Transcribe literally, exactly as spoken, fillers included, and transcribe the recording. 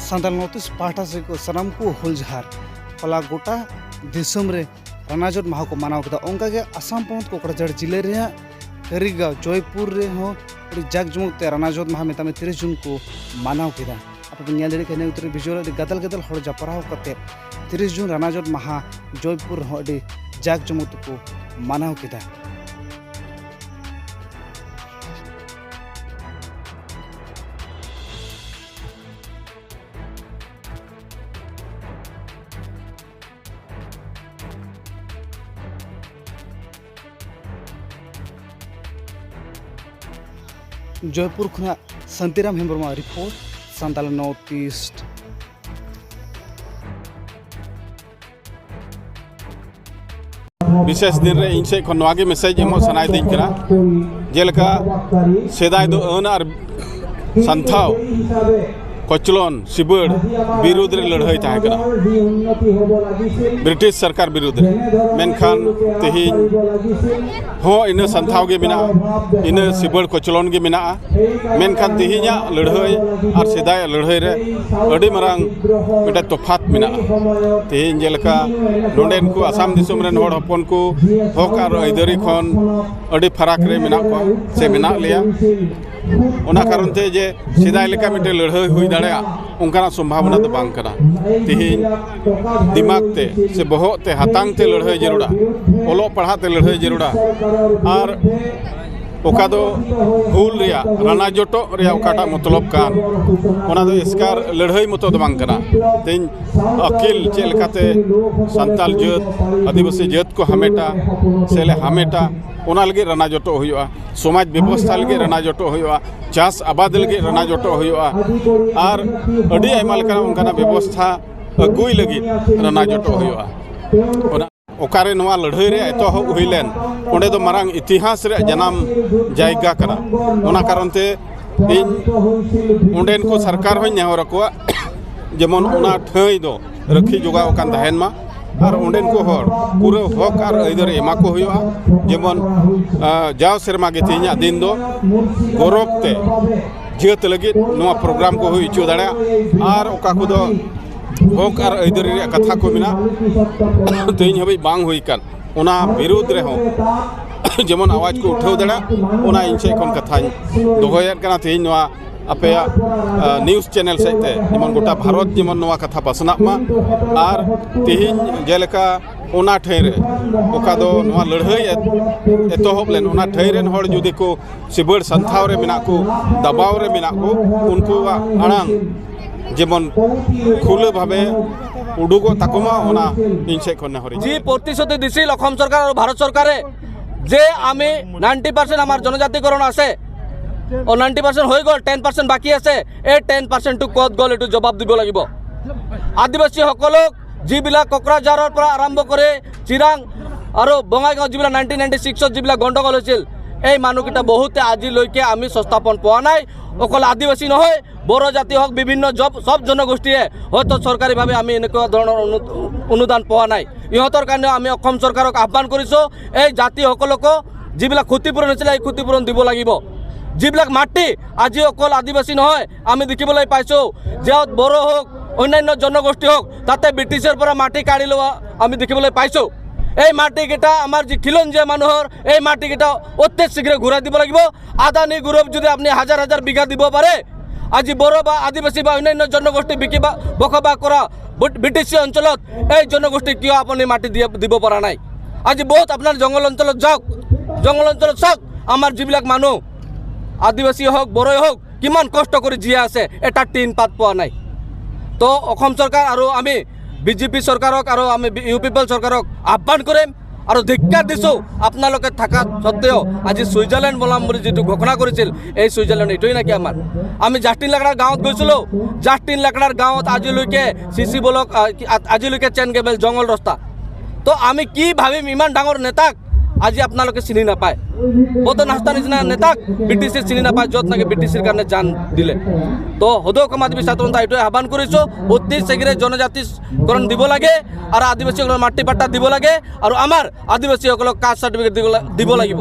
Santal north East ᱯᱟᱦᱴᱟ ᱥᱮᱫ ᱠᱚ ᱥᱟᱱᱟᱢ ᱠᱚ ᱦᱩᱞ ᱡᱟᱦᱟᱨ᱾ ᱦᱚᱞᱟ ᱜᱚᱴᱟ ᱫᱤᱥᱚᱢ ᱨᱮ ᱨᱟᱱᱟᱡᱚᱴ ᱢᱟᱦᱟ ᱠᱚ ᱢᱟᱱᱟᱣ ᱠᱮᱫᱟ᱾ ᱚᱱᱠᱟᱜᱮ ᱟᱥᱟᱢ ᱯᱚᱱᱚᱛ ᱠᱚᱠᱲᱟᱡᱷᱟᱲ ᱡᱤᱞᱟᱹ ᱨᱮᱭᱟᱜ ᱠᱟᱹᱨᱤᱜᱟᱸᱣ ᱡᱚᱭᱯᱩᱨ ᱨᱮᱦᱚᱸ ᱟᱹᱰᱤ ᱡᱟᱠ ᱡᱚᱢᱚᱠ ᱛᱮ ᱨᱟᱱᱟᱡᱚᱴ ᱢᱟᱦᱟ ᱢᱮᱛᱟᱜ ᱢᱮ ᱛᱤᱨᱤᱥ ᱡᱩᱱ ᱠᱚ ᱢᱟᱱᱟᱣ ᱠᱮᱫᱟ᱾ ᱟᱯᱮ ᱯᱮ ᱧᱮᱞ ᱫᱟᱲᱮᱭᱟᱜ ᱠᱟᱱᱟ ᱱᱤᱭᱟᱹ ᱩᱛᱟᱹᱨ ᱵᱷᱤᱡᱩᱣᱟᱞ ᱟᱹᱰᱤ ᱜᱟᱫᱮᱞ ᱜᱟᱫᱮᱞ ᱦᱚᱲ ᱡᱟᱯᱨᱟᱣ ᱠᱟᱛᱮ ᱛᱤᱨᱤᱥ ᱡᱩᱱ ᱨᱟᱱᱟᱡᱚᱴ ᱢᱟᱦᱟ ᱡᱚᱭᱯᱩᱨ ᱨᱮᱦᱚᱸ ᱟᱹᱰᱤ ᱡᱟᱠ ᱡᱚᱢᱚᱠ ᱛᱮᱠᱚ ᱢᱟᱱᱟᱣ ᱠᱮᱫᱟ᱾ ᱡᱚᱭᱯᱩᱨ ᱠᱷᱚᱱᱟᱜ ᱥᱟᱱᱛᱤᱨᱟᱢ ᱦᱮᱢᱵᱨᱚᱢᱟᱜ ᱨᱤᱯᱳᱨᱴ, ᱥᱟᱱᱛᱟᱲ ᱱᱚᱨᱛᱷ ᱤᱥᱴ᱾ ᱵᱤᱥᱮᱥ ᱫᱤᱱ ᱨᱮ ᱤᱧ ᱥᱮᱫ ᱠᱷᱚᱱ ᱱᱚᱣᱟ ᱜᱮ ᱢᱮᱥᱮᱡᱽ ᱮᱢᱚᱜ ᱥᱟᱱᱟᱭᱮᱫᱤᱧ ᱠᱟᱱᱟ, ᱡᱮᱞᱮᱠᱟ ᱥᱮᱫᱟᱭ ᱫᱚ ᱟᱹᱱ ᱟᱨ ᱥᱟᱱᱛᱷᱟᱣ ᱠᱚᱪᱞᱚᱱ ᱥᱤᱵᱟᱹᱲ ᱵᱤᱨᱩᱫᱽ ᱨᱮ ᱞᱟᱹᱲᱦᱟᱹᱭ ᱛᱟᱦᱮᱸ ᱠᱟᱱᱟ, ᱵᱨᱤᱴᱤᱥ ᱥᱚᱨᱠᱟᱨ ᱵᱤᱨᱩᱫᱽ ᱨᱮ᱾ ᱢᱮᱱᱠᱷᱟᱱ ᱛᱮᱦᱮᱧ ᱦᱚᱸ ᱤᱱᱟᱹ ᱥᱟᱱᱛᱷᱟᱣ ᱜᱮ ᱢᱮᱱᱟᱜᱼᱟ, ᱤᱱᱟᱹ ᱥᱤᱵᱟᱹᱲ ᱠᱚᱪᱞᱚᱱ ᱜᱮ ᱢᱮᱱᱟᱜᱼᱟ᱾ ᱢᱮᱱᱠᱷᱟᱱ ᱛᱮᱦᱮᱧᱟᱜ ᱞᱟᱹᱲᱦᱟᱹᱭ ᱟᱨ ᱥᱮᱫᱟᱭᱟᱜ ᱞᱟᱹᱲᱦᱟᱹᱭ ᱨᱮ ᱟᱹᱰᱤ ᱢᱟᱨᱟᱝ ᱢᱤᱫᱴᱮᱱ ᱛᱚᱯᱷᱟᱛ ᱢᱮᱱᱟᱜᱼᱟ᱾ ᱛᱮᱦᱮᱧ ᱡᱮᱞᱮᱠᱟ ᱱᱚᱰᱮᱱ ᱠᱚ ᱟᱥᱟᱢ ᱫᱤᱥᱚᱢ ᱨᱮᱱ ᱦᱚᱲ ᱦᱚᱯᱚᱱ ᱠᱚ ᱦᱚᱠ ᱟᱨ ᱟᱹᱭᱫᱟᱹᱨᱤ ᱠᱷᱚᱱ ᱟᱹᱰᱤ ᱯᱷᱟᱨᱟᱠ ᱨᱮ ᱢᱮᱱᱟᱜ ᱠᱚᱣᱟ ᱥᱮ ᱢᱮᱱᱟᱜ ᱞᱮᱭᱟ, ᱚᱱᱟ ᱠᱟᱨᱚᱱ ᱛᱮ ᱡᱮ ᱥᱮᱫᱟᱭ ᱞᱮᱠᱟ ᱢᱤᱫᱴᱮᱱ ᱞᱟᱹᱲᱦᱟᱹᱭ ᱦᱩᱭ ᱫᱟᱲᱮᱭᱟᱜᱼᱟ, ᱚᱱᱠᱟᱱᱟᱜ ᱥᱚᱢᱵᱷᱟᱵᱚᱱᱟ ᱫᱚ ᱵᱟᱝ ᱠᱟᱱᱟ᱾ ᱛᱮᱦᱮᱧ ᱫᱤᱢᱟᱜᱽ ᱛᱮ ᱥᱮ ᱵᱚᱦᱚᱜ ᱛᱮ, ᱦᱟᱛᱟᱝ ᱛᱮ ᱞᱟᱹᱲᱦᱟᱹᱭ ᱡᱟᱹᱨᱩᱲᱟ, ᱚᱞᱚᱜ ᱯᱟᱲᱦᱟᱜ ᱛᱮ ᱞᱟᱹᱲᱦᱟᱹᱭ ᱡᱟᱹᱨᱩᱲᱟ, ᱟᱨ ᱚᱠᱟ ᱫᱚ ᱦᱩᱞ ᱨᱮᱭᱟᱜ, ᱨᱟᱱᱟ ᱡᱚᱴᱚᱜ ᱨᱮᱭᱟᱜ ᱚᱠᱟᱴᱟᱜ ᱢᱚᱛᱞᱚᱵ ᱠᱟᱱ, ᱚᱱᱟ ᱫᱚ ᱮᱥᱠᱟᱨ ᱞᱟᱹᱲᱦᱟᱹᱭ ᱢᱚᱛᱚ ᱫᱚ ᱵᱟᱝ ᱠᱟᱱᱟ᱾ ᱛᱮᱦᱮᱧ ᱟᱹᱠᱤᱞ ᱪᱮᱫ ᱞᱮᱠᱟᱛᱮ ᱥᱟᱱᱛᱟᱞ ᱡᱟᱹᱛ, ᱟᱹᱫᱤᱵᱟᱹᱥᱤ ᱡᱟᱹᱛ ᱠᱚ ᱦᱟᱢᱮᱴᱟ ᱥᱮ ᱞᱮ ᱦᱟᱢᱮᱴᱟ, ᱚᱱᱟ ᱞᱟᱹᱜᱤᱫ ᱨᱟᱱᱟ ᱡᱚᱴᱚᱜ ᱦᱩᱭᱩᱜᱼᱟ᱾ ᱥᱚᱢᱟᱡᱽ ᱵᱮᱵᱚᱥᱛᱷᱟ ᱞᱟᱹᱜᱤᱫ ᱨᱟᱱᱟ ᱡᱚᱴᱚᱜ ᱦᱩᱭᱩᱜᱼᱟ, ᱪᱟᱥ ᱟᱵᱟᱫ ᱞᱟᱹᱜᱤᱫ ᱨᱟᱱᱟ ᱡᱚᱴᱚᱜ ᱦᱩᱭᱩᱜᱼᱟ, ᱟᱨ ᱟᱹᱰᱤ ᱟᱭᱢᱟ ᱞᱮᱠᱟᱱᱟᱜ ᱚᱱᱠᱟᱱᱟᱜ ᱵᱮᱵᱚᱥᱛᱷᱟ ᱟᱹᱜᱩᱭ ᱞᱟᱹᱜᱤᱫ ᱨᱟᱱᱟ ᱡᱚᱴᱚᱜ ᱦᱩᱭᱩᱜᱼᱟ᱾ ᱚᱱᱟ ᱚᱠᱟᱨᱮ ᱱᱚᱣᱟ ᱞᱟᱹᱲᱦᱟᱹᱭ ᱨᱮᱭᱟᱜ ᱮᱛᱚᱦᱚᱵ ᱦᱩᱭ ᱞᱮᱱ, ᱚᱸᱰᱮ ᱫᱚ ᱢᱟᱨᱟᱝ ᱤᱛᱤᱦᱟᱥ ᱨᱮᱭᱟᱜ ᱡᱟᱱᱟᱢ ᱡᱟᱭᱜᱟ ᱠᱟᱱᱟ᱾ ᱚᱱᱟ ᱠᱟᱨᱚᱱ ᱛᱮ ᱤᱧ ᱚᱸᱰᱮᱱ ᱠᱚ ᱥᱚᱨᱠᱟᱨ ᱦᱚᱸᱧ ᱱᱮᱦᱚᱨ ᱟᱠᱚᱣᱟ, ᱡᱮᱢᱚᱱ ᱚᱱᱟ ᱴᱷᱟᱹᱭ ᱫᱚ ᱨᱟᱹᱠᱷᱤ ᱡᱚᱜᱟᱣ ᱟᱠᱟᱱ ᱛᱟᱦᱮᱱ ᱢᱟ, ᱟᱨ ᱚᱸᱰᱮᱱ ᱠᱚ ᱦᱚᱲ ᱯᱩᱨᱟᱹ ᱦᱚᱠ ᱟᱨ ᱟᱹᱭᱫᱟᱹᱨᱤ ᱮᱢᱟ ᱠᱚ ᱦᱩᱭᱩᱜᱼᱟ᱾ ᱡᱮᱢᱚᱱ, ᱟ, ᱡᱟᱣ ᱥᱮᱨᱢᱟ ᱜᱮ ᱛᱮᱦᱮᱧᱟᱜ ᱫᱤᱱ ᱫᱚ ᱜᱚᱨᱚᱵᱽ ᱛᱮ ᱡᱟᱹᱛ ᱞᱟᱹᱜᱤᱫ ᱱᱚᱣᱟ ᱯᱨᱳᱜᱨᱟᱢ ᱠᱚ ᱦᱩᱭ ᱦᱚᱪᱚ ᱫᱟᱲᱮᱭᱟᱜ, ᱟᱨ ᱚᱠᱟ ᱠᱚᱫᱚ ᱦᱚᱠ ᱟᱨ ᱟᱹᱭᱫᱟᱹᱨᱤ ᱨᱮᱭᱟᱜ ᱠᱟᱛᱷᱟ ᱠᱚ ᱢᱮᱱᱟᱜ, ᱛᱮᱦᱮᱧ ᱦᱟᱹᱵᱤᱡ ᱵᱟᱝ ᱦᱩᱭ ᱟᱠᱟᱱ, ᱚᱱᱟ ᱵᱤᱨᱩᱫᱽ ᱨᱮᱦᱚᱸ ᱡᱮᱢᱚᱱ ᱟᱣᱟᱡᱽ ᱠᱚ ᱩᱴᱷᱟᱹᱣ ᱫᱟᱲᱮᱭᱟᱜ, ᱚᱱᱟ ᱤᱧ ᱥᱮᱫ ᱠᱷᱚᱱ ᱠᱟᱛᱷᱟᱧ ᱫᱚᱦᱚᱭᱮᱫ ᱠᱟᱱᱟ᱾ ᱛᱮᱦᱮᱧ ᱱᱚᱣᱟ ᱟᱯᱮᱭᱟᱜ ᱱᱤᱭᱩᱡᱽ ᱪᱮᱱᱮᱞ ᱥᱮᱫ ᱛᱮ ᱡᱮᱢᱚᱱ ᱜᱚᱴᱟ ᱵᱷᱟᱨᱚᱛ ᱡᱮᱢᱚᱱ ᱱᱚᱣᱟ ᱠᱟᱛᱷᱟ ᱯᱟᱥᱱᱟᱜ ᱢᱟ᱾ ᱟᱨ ᱛᱮᱦᱮᱧ ᱡᱮᱞᱮᱠᱟ ᱚᱱᱟ ᱴᱷᱟᱹᱭ ᱨᱮ, ᱚᱠᱟ ᱫᱚ ᱱᱚᱣᱟ ᱞᱟᱹᱲᱦᱟᱹᱭ ᱮᱛ-, ᱮᱛᱚᱦᱚᱵ ᱞᱮᱱ, ᱚᱱᱟ ᱴᱷᱟᱹᱭ ᱨᱮᱱ ᱦᱚᱲ ᱡᱩᱫᱤ ᱠᱚ ᱥᱤᱵᱟᱹᱲ ᱥᱟᱱᱛᱷᱟᱣ ᱨᱮ ᱢᱮᱱᱟᱜ ᱠᱚ, ᱫᱟᱵᱟᱣ ᱨᱮ ᱢᱮᱱᱟᱜ ᱠᱚ, ᱩᱱᱠᱩᱣᱟᱜ ᱟᱲᱟᱝ ᱡᱮᱢᱚᱱ ᱠᱷᱩᱞᱟᱹ ᱵᱷᱟᱵᱮ ᱩᱰᱩᱠᱚᱜ ᱛᱟᱠᱚ ᱢᱟ, ᱚᱱᱟ ᱤᱧ ᱥᱮᱫ ᱠᱷᱚᱱ ᱱᱮᱦᱚᱨᱤᱧ᱾ যি প্ৰতিশ্ৰুতি দিছিল অসম চৰকাৰ আৰু ভাৰত চৰকাৰে যে আমি নাইণ্টি পাৰ্চেণ্ট আমাৰ জনজাতিকৰণ আছে, অ, নাইণ্টি পাৰ্চেণ্ট হৈ গ'ল, টেন পাৰ্চেণ্ট বাকী আছে, এই টেন পাৰ্চেণ্টটো ক'ত গ'ল, এইটো জবাব দিব লাগিব। আদিবাসীসকলক যিবিলাক কোকৰাঝাৰৰ পৰা আৰম্ভ কৰি চিৰাং আৰু বঙাইগাঁও যিবিলাক নাইনটিন নাইনটি ছিক্সত যিবিলাক গণ্ডগোল হৈছিল, এই মানুহকেইটা বহুতে আজিলৈকে আমি সংস্থাপন পোৱা নাই। অকল আদিবাসী নহয়, বড়ো জাতি হওক, বিভিন্ন জব-, সব জনগোষ্ঠীয়ে হয়তো চৰকাৰীভাৱে আমি এনেকুৱা ধৰণৰ অনু-, অনুদান পোৱা নাই। ইহঁতৰ কাৰণেও আমি অসম চৰকাৰক আহ্বান কৰিছোঁ, এই জাতিসকলকো যিবিলাক ক্ষতিপূৰণ হৈছিলে, এই ক্ষতিপূৰণ দিব লাগিব। যিবিলাক মাটি আজি অকল আদিবাসী নহয়, আমি দেখিবলৈ পাইছোঁ যে বড়ো হওক, অন্যান্য জনগোষ্ঠী হওক, তাতে ব্ৰিটিছৰ পৰা মাটি কাঢ়ি লোৱা আমি দেখিবলৈ পাইছোঁ। এই মাটিকেইটা আমাৰ যি খিলঞ্জীয়া মানুহৰ, এই মাটিকেইটা অতি শীঘ্ৰে ঘূৰাই দিব লাগিব। আদানী গ্ৰুপ যদি আপুনি হাজাৰ হাজাৰ বিঘা দিব পাৰে, আজি বড়ো বা আদিবাসী বা অন্যান্য জনগোষ্ঠী বিকি বা বসবাস কৰা বি-, বিটিচি অঞ্চলত এই জনগোষ্ঠী কিয় আপুনি মাটি দিয়ে, দিব পৰা নাই? আজি বহুত আপোনাৰ জংঘল অঞ্চলত যাওক, জংঘল অঞ্চলত চাওক, আমাৰ যিবিলাক মানুহ আদিবাসী হওক, বড়োৱে হওক, কিমান কষ্ট কৰি জীয়াই আছে, এটা টিন পাত পোৱা নাই। তো অসম চৰকাৰ আৰু আমি বিজেপি চৰকাৰক আৰু আমি বি-, ইউ পিপল চৰকাৰক আহ্বান কৰিম আৰু ধিক্কাৰ দিছোঁ, আপোনালোকে থকা স্বত্বেও আজি ছুইজাৰলেণ্ড বনাম বুলি যিটো ঘোষণা কৰিছিল, এই ছুইজাৰলেণ্ড এইটোৱেই নেকি আমাৰ? আমি জাষ্টিন লাকৰাৰ গাঁৱত গৈছিলোঁ, জাষ্টিন লাকৰাৰ গাঁৱত আজিলৈকে চি চি ব্লক, আ, কি, আ-, আজিলৈকে চেন কেবল জংঘল ৰাস্তা। তো আমি কি ভাবিম, ইমান ডাঙৰ নেতাক আজি আপোনালোকে চিনি নাপায়। বদনাস্তা নিচিনা নেতাক ব্ৰিটিছে চিনি নাপায়, য'ত নেকি ব্ৰিটিছৰ কাৰণে জান দিলে। তো সদৌ অসম আদিবাসী ছাত্ৰ সন্থা এইটোৱে আহ্বান কৰিছোঁ, অতি শীঘ্ৰে জনজাতিকৰণ দিব লাগে আৰু আদিবাসীসকলৰ মাটি পাট্টা দিব লাগে আৰু আমাৰ আদিবাসীসকলক কাষ্ট চাৰ্টিফিকেট দিব লা-, দিব লাগিব।